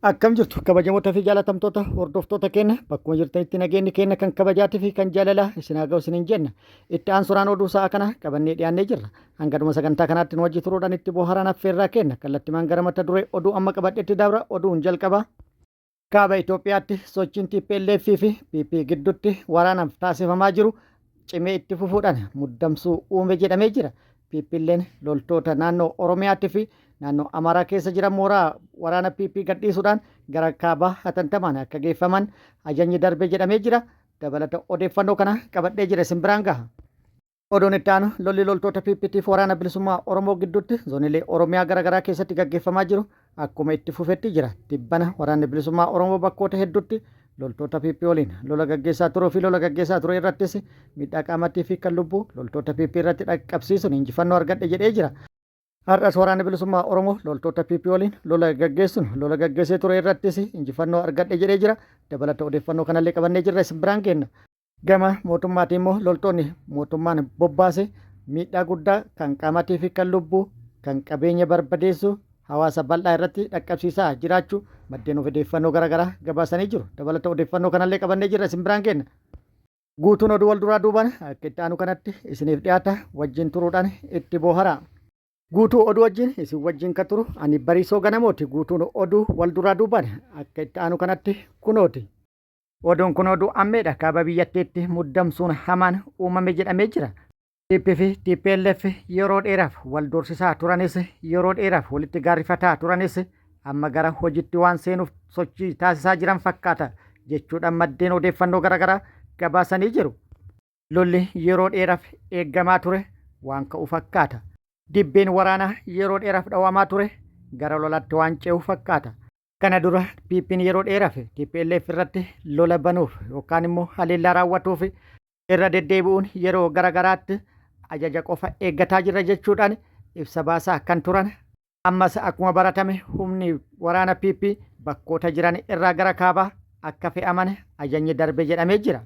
Akkam jirtu kabajamoota fi jaalatamtoota hordoftoota keenya bakkuma jirtanitti nageenyi keenya kan kabajaatii fi kan jaalalaa isin haa ga'u isiniin jenna. Itti aansuraan oduu sa'a kana qabannee dhiyaannee jirra. Hanga dhuma sagantaa kanaatti nu wajji turuudhaan itti bohaaraan affeerraa kenna. Kallattimaan gara mata duree oduu amma qabadhetti dabra oduun jalqaba. Kaaba Itoophiyaatti sochiin TPLF fi PP gidduutti waraanaaf taasifamaa jiru cimee itti fufuudhaan muddamsuu uume jedhamee jira. PPlleen loltoota naannoo Oromiyaatti fi naannoo Amaaraa keessa jiran mooraa waraana PP gadhiisuudhaan gara kaabaa hatantamaan akka geeffaman ajajni darbe jedhamee jira. Dabalata odeeffannoo kana qabadhee jira isin biraan gaha. Oduun itti aanu lolli loltoota PPtiif waraana bilisummaa Oromoo gidduutti zoonilee Oromiyaa garaagaraa keessatti gaggeeffamaa jiru akkuma itti fufetti jira. Tibbana waraanni bilisummaa Oromoo bakkoota hedduutti loltoota PP waliin lola gaggeessaa turuu fi lola gaggeessaa ture irrattis miidhaa qaamatii fi kan lubbuu loltoota PP irratti dhaqqabsiisuun injifannoo argadhe jedhee jira. Har'as waraanni bilisummaa Oromoo loltoota PP waliin lola gaggeessuun lola gaggeessee ture irrattis injifannoo argadhe jedhee jira. Dabalata odeeffannoo kanallee qabannee jirra isin biraan geenna. Gama mootummaatiin immoo loltoonni mootummaan bobbaase miidhaa guddaa kan qaamatii fi kan lubbuu kan qabeenya barbadeessu hawaasa bal'aa irratti dhaqqabsiisaa jiraachuu maddeen odeeffannoo garaagaraa gabaasanii jiru. Dabalata odeeffannoo kanallee qabannee jirra isin biraan geenna. Guutuun oduu wal duraa duubaan akka itti aanu kanatti isiniif dhiyaata wajjin turuudhaan itti booharaa. Guutuu oduu wajjin isin wajjin kan turu ani Bariisoo Ganamooti. Guutuun oduu wal duraa duubaan akka itti aanu kanatti kunooti. Oduun kun oduu ammeedha. Kaaba biyyattiitti muddamsuun hamaan uumame jedhamee jira. PP fi TPLF yeroo dheeraaf wal doorsisaa turanis yeroo dheeraaf walitti gaarrifataa turanis amma gara hojiitti waan seenuuf sochii taasisaa jiran fakkaata jechuudhaan maddeen odeeffannoo garaagaraa gabaasanii jiru. Lolli yeroo dheeraaf eeggamaa ture waan ka'u fakkaata. Dibbeen waraanaa yeroo dheeraaf dhawamaa ture gara lolaatti waan ce'u fakkaata. Kana dura PPn yeroo dheeraaf TPLF irratti lola banuuf yookaan immoo haleellaa raawwatuuf irra deddeebi'uun yeroo gara garaatti ajaja qofa eeggataa jirra jechuudhaan ibsa baasaa kan turan ammas akkuma baratame humni waraana PP bakkoota jiran irraa gara kaabaa akka fe'aman ajajni darbe jedhamee jira.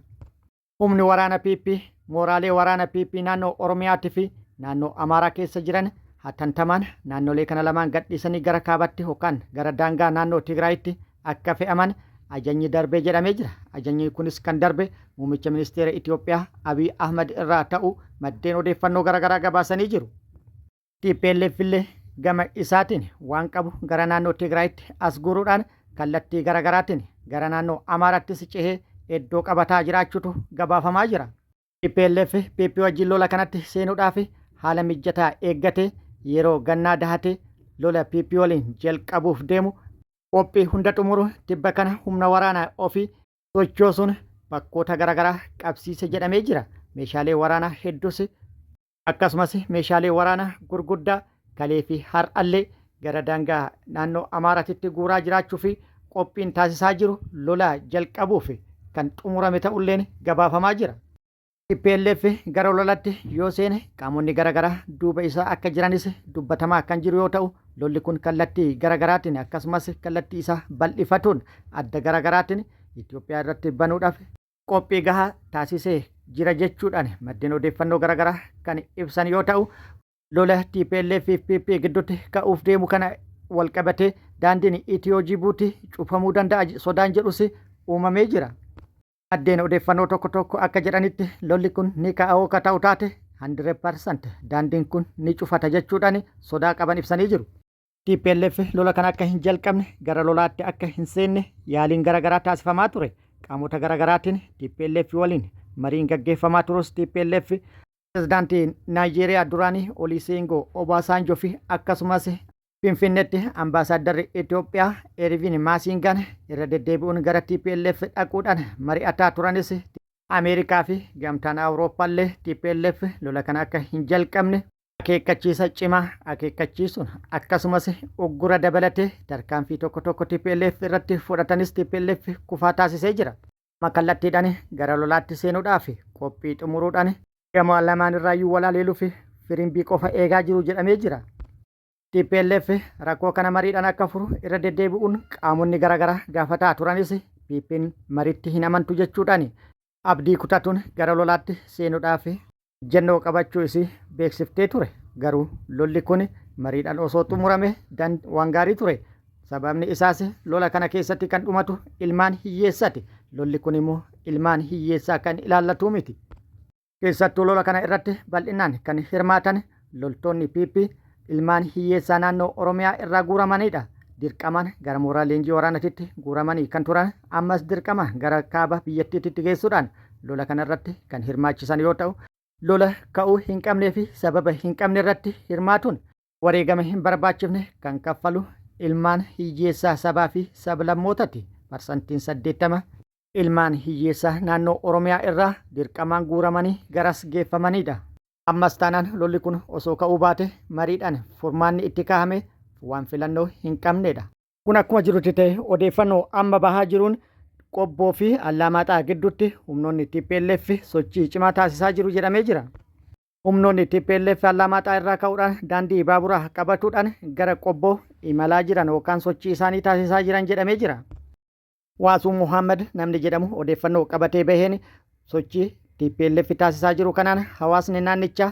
Humni waraana PP mooraalee waraana PP naannoo Oromiyaati fi naannoo Amaaraa keessa jiran hatantamaan naannolee kana lamaan gadhiisanii gara kaabatti yookaan gara daangaa naannoo Tigraayitti akka fe'aman ajajni darbee jedhamee jira. Ajajni kunis kan darbe muummicha ministeera Itoophiyaa Abiy Ahmad irraa ta'uu maddeen odeeffannoo garaagaraa gabaasanii jiru. TPLF illee gama isaatiin waan qabu gara naannoo Tigraayitti as guuruudhaan kallattii garaagaraatiin gara naannoo Amaarattis cehee iddoo qabataa jiraachuutu gabaafamaa jira. TPLF PP wajjin lola kanatti seenuudhaaf haala mijataa eeggatee yeroo gannaa dahatee lola PP waliin jalqabuuf deemu qophii hunda xumuru tibba kana humna waraanaa ofii sochoosuun bakkoota garaagaraa qabsiise jedhamee jira. Meeshaalee waraanaa hedduus Akkasumas meeshaalee waraanaa gurguddaa kalee fi har'allee gara daangaa naannoo Amaaraatitti guuraa jiraachuu fi qophiin taasisaa jiru lola jalqabuuf kan xumurame ta'ulleen gabaafamaa jira. TPLF gara lolatti yoo seene qaamonni garaagaraa duuba isaa akka jiranis dubbatamaa kan jiru yoo ta'u lolli kun kallattii garaagaraatiin akkasumas kallattii isaa bal'ifatuun adda garaagaraatiin Itoophiyaa irratti banuudhaaf qophii gahaa taasisee jira jechuudhaan maddeen odeeffannoo garaagaraa kan ibsan yoo ta'u lola TPLF fi PP gidduutti ka'uuf deemu kana walqabatee daandiin Itiyoo Jibuutii cufamuu danda'a sodaan jedhus uumamee jira. Maddeen odeeffannoo tokko tokko akka jedhanitti lolli kun ni ka'a yoo ta'u taate 100% daandiin kun ni cufata jechuudhaan sodaa qaban ibsanii jiru. TPLF lola kana akka hin jalqabne gara lolaatti akka hin seenne yaaliin garaagaraa taasifamaa ture. Qaamota garaagaraatiin TPLF waliin mariin gaggeeffamaa turus TPLF pirezidaantii Naayijeeriyaa duraanii Olusegun Obasanjoo fi akkasumas Finfinneetti ambaasaaddarri Itoophiyaa Ervin Maasingaan irra deddeebi'uun gara TPLF dhaquudhaan mari'ataa turanis Ameerikaa fi gamtaan Awurooppaallee TPLF lola kana akka hin jalqabne akeekkachiisa cimaa akeekkachiisuun akkasumas uggura dabalatee tarkaanfii tokko tokko TPLF irratti fudhatanis TPLF kufaa taasisee jira. Amma kallattiidhaan gara lolaatti seenuudhaaf qophii xumuruudhaan gama lamaan irraayyuu wal haleeluu fi firimbii qofa eegaa jiru jedhamee jira. TPLF rakkoo kana mariidhaan akka furu irra deddeebi'uun qaamonni garaagaraa gaafataa turanis PPn maritti hin amantu jechuudhaan abdii kutatuun gara lolaatti seenuudhaaf ejjennoo qabachuu isii beeksiftee ture. Garuu lolli kun mariidhaan osoo xumurame waan gaarii ture. Sababni isaas lola kana keessatti kan dhumatu ilmaan hiyyeessati. Lolli kun immoo ilmaan hiyyeessaa kan ilaallatu miti. Keessattuu lola kana irratti bal'inaan kan hirmaatan loltoonni PP ilmaan hiyyeessaa naannoo Oromiyaa irraa guuramanidha. Dirqamaan gara mooraa leenjii waraanatitti guuramanii kan turan ammas dirqama gara kaaba biyyattiitti geessuudhaan lola kana irratti kan hirmaachisan yoo ta'u, lola ka'uu hin qabnee fi sababa hin qabne irratti hirmaatuun wareegama hin barbaachifne kan kaffalu ilmaan hiyyeessaa sabaa fi sablammootati. Parsantiin 80 ilmaan hiyyeessaa naannoo Oromiyaa irraa dirqamaan guuramanii garas geeffamanidha. Ammas taanaan lolli kun osoo ka'uu baate mariidhaan furmaanni itti kaahame waan filannoo hin qabnedha. Kun akkuma jirutti ta'e odeeffannoo amma bahaa jiruun Qobboo fi Allaamaaxaa gidduutti humnoonni tplf sochii cimaa taasisaa jiru jedhamee jira. Humnoonni tplf Allaamaaxaa irraa ka'uudhaan daandii baaburaa qabatuudhaan gara Qobboo imalaa jiran yookaan sochii isaanii taasisaa jiran jedhamee jira. Waasuu Muhammad namni jedhamu odeeffannoo qabatee baheen sochii tplf taasisaa jiru kanaan hawaasni naannichaa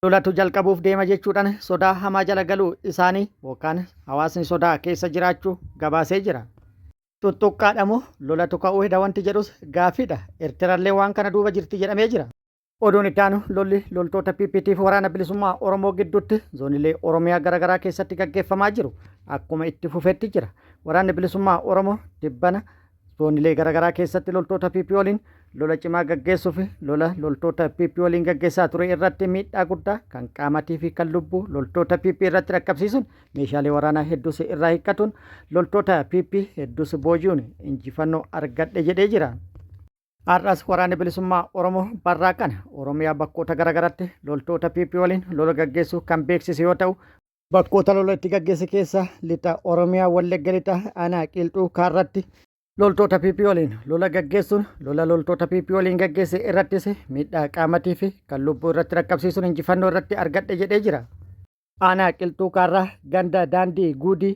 lolatu jalqabuuf deema jechuudhaan sodaa hamaa jala galuu isaanii yookaan hawaasni sodaa keessa jiraachuu gabaasee jira. Tuttuqqaadha moo lolatu ka'uu heda wanti jedhus gaaffiidha. Ertirallee waan kana duuba jirti jedhamee jira. Oduun itti aanu lolli loltoota PPTf Waraana Bilisummaa Oromoo gidduutti zoonilee Oromiyaa garaagaraa keessatti gaggeeffamaa jiru akkuma itti fufetti jira. Waraanni Bilisummaa Oromoo tibbana zoonilee garaagaraa keessatti loltoota PP waliin lola cimaa gaggeessuu fi lola loltoota PP waliin gaggeessaa ture irratti miidhaa guddaa kan qaamatii fi kan lubbuu loltoota PP irratti dhaqqabsiisuun meeshaalee waraanaa hedduus irraa hiikkatuun loltoota PP hedduus booji'uun injifannoo argadhe jedhee jira. Har'as Waraanni Bilisummaa Oromoo barraaqan Oromiyaa bakkoota garaagaraatti loltoota PP waliin lola gaggeessuu kan beeksise yoo ta'u, bakkoota lola itti gaggeesse keessa lixa Oromiyaa Wallagga lixa aanaa Qilxuu Kaarratti loltoota PP waliin lola gaggeessuun lola loltoota PP waliin gaggeesse irrattis miidhaa qaamatii fi kan lubbuu irratti rakkabsiisuun injifannoo irratti argadhe jedhee jira. Aanaa Qilxuu Kaarraa ganda daandii Guudii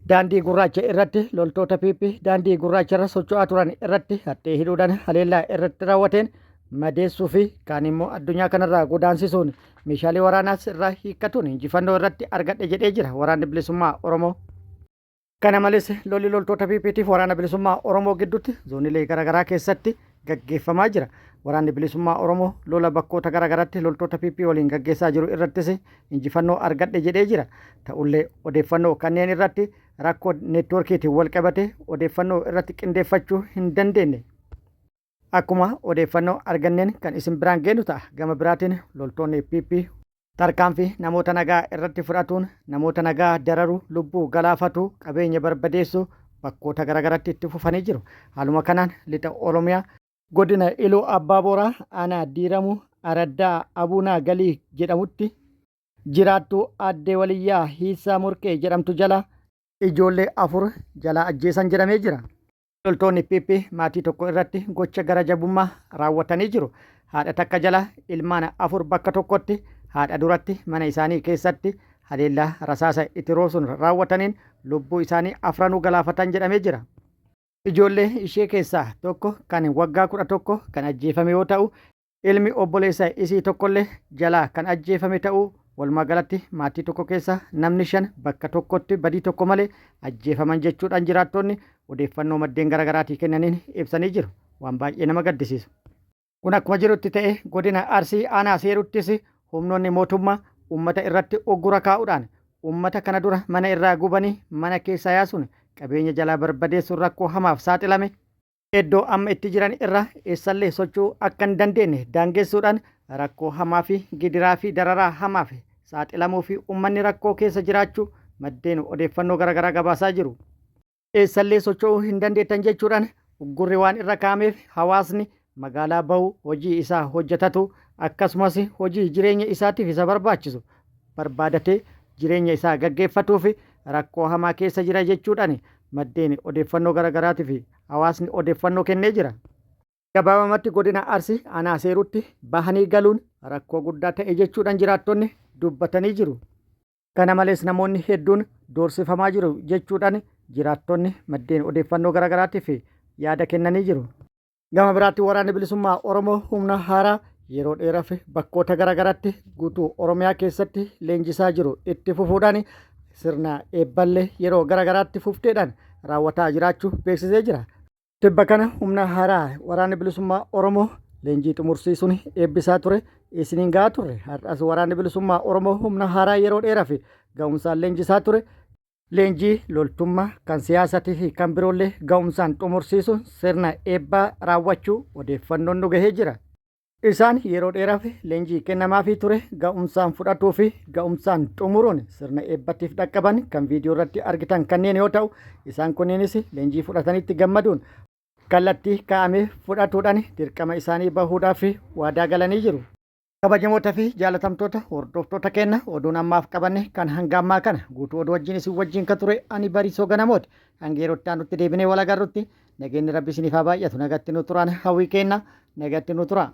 Daandii Gurraacha irratti loltoota PP daandii gurraacha irra socho'aa turan irratti haxxee hidhuudhaan haleellaa irratti raawwateen madeessuu fi kaan immoo addunyaa kanarraa godaansisuun meeshaalee waraanaas irraa hiikkatuun injifannoo irratti argadhe jedhee jira waraanni bilisummaa Oromoo. Kana malees lolli loltoota PPtiif waraana bilisummaa Oromoo gidduutti zoonilee garaagaraa keessatti gaggeeffamaa jira. Waraanni Bilisummaa Oromoo lola bakkoota gara garaatti loltoota PP waliin gaggeessaa jiru irrattis injifannoo argadhe jedhee jira. Ta'ullee odeeffannoo kanneen irratti rakkoo neetwoorkiitiin walqabate odeeffannoo irratti qindeeffachuu hin dandeenye. Akkuma odeeffannoo arganneen kan isin biraan geenyu ta'a. Gama biraatiin loltoonni PP Tarkaanfii namoota nagaa irratti fudhatuun namoota nagaa dararuu, lubbuu galaafatuu, qabeenya barbadeessuu bakkoota garagaratti itti fufanii jiru. Haaluma kanaan lixa Oromiyaa godina Iluu Abbaa Booraa aanaa Diiramuu araddaa Abuunaa Galii jedhamutti jiraattuu aadde Waliyyaa Hiisaa Morqee jedhamtu jalaa ijoollee 4 jalaa ajjeesan jedhamee jira. Loltoonni PP maatii tokko irratti gocha gara jabummaa raawwatanii jiru. Haadha takka jala ilmaan 4 bakka tokkotti haadha duratti mana isaanii keessatti haleellaa rasaasa itti roobsuun raawwataniin lubbuu isaanii afranuu galaafatan jedhamee jira. Ijoollee ishee keessaa tokko kan waggaa 11 kan ajjeefame yoo ta'u, Ilmi obboleessa isii tokkollee jalaa kan ajjeefame ta'uu walumaa galatti maatii tokko keessaa namni 5 bakka tokkotti badii tokko malee ajjeefaman jechuudhaan jiraattonni odeeffannoo maddeen garaagaraatii kennaniin ibsanii jiru. Waan baay'ee nama gaddisiisu. Kun akkuma jirutti ta'ee godina Arsii aanaa Seeruttis humnoonni mootummaa uummata irratti uggura kaa'uudhaan uummata kana dura mana irraa gubanii mana keessaa yaasuun qabeenya jalaa barbadeessuun rakkoo hamaaf saaxilame Iddoo amma itti jiran irraa eessallee socho'uu akka hin dandeenne daangessuudhaan rakkoo hamaa fi gidiraa fi dararaa hamaaf saaxilamuu fi uummanni rakkoo keessa jiraachuu maddeen odeeffannoo garaagaraa gabaasaa jiru. Eessallee socho'uu hin dandeettan jechuudhaan uggurri waan irra kaa'ameef hawaasni magaalaa bahu hojii isaa hojjetatu akkasumas hojii jireenya isaatiif isa barbaachisu barbaadatee jireenya isaa gaggeeffatuu fi rakkoo hamaa keessa jira jechuudhaan maddeen odeeffannoo garaagaraatiif hawaasni odeeffannoo kennee jira. Gabaabamatti godina Arsii aanaa Seeruutti bahanii galuun rakkoo guddaa ta'e jechuudhaan jiraattonni dubbatanii jiru. Kana malees namoonni hedduun doorsifamaa jiru jechuudhaan jiraattonni maddeen odeeffannoo garaagaraatiif yaada kennanii jiru. Gama biraatti Waraanni Bilisummaa Oromoo humna haaraa yeroo dheeraaf bakkoota garaagaraatti guutuu Oromiyaa keessatti leenjisaa jiru itti fufuudhaan sirna eebballee yeroo gara garaatti fufteedhaan raawwataa jiraachuu beeksisee jira. Tibba kana humna haaraa Waraanni Bilisummaa Oromoo leenjii xumursiisuun eebbisaa ture isiniin gahaa turre. Har'as Waraanni Bilisummaa Oromoo humna haaraa yeroo dheeraaf ga'umsaan leenjisaa ture leenjii loltummaa kan siyaasatii fi kan biroollee ga'umsaan xumursiisuun sirna eebbaa raawwachuu odeeffannoon nu gahee jira. Isaan yeroo dheeraaf leenjii kennamaafii ture ga'umsaan fudhatuu fi ga'umsaan xumuruun sirna eebbattiif dhaqqaban kan viidiyoo irratti argitan kanneen yoo ta'u, isaan kunneenis leenjii fudhatanitti gammaduun kallattii kaa'ame fudhatuudhaan dirqama isaanii bahuudhaaf waadaa galanii jiru. Kabajamoota fi jaalatamtoota hordoftoota keenna oduun ammaaf qabanne kan hanga ammaa kana guutuu oduu wajjin isin wajjin ka ture ani Bariisoo Ganamooti. Hanga yeroo itti aanutti deebinee wal agarrutti nageenyi Rabbi isiniif haa baay'atu nagatti nu turaan hawwii keenna nagatti nu turaa.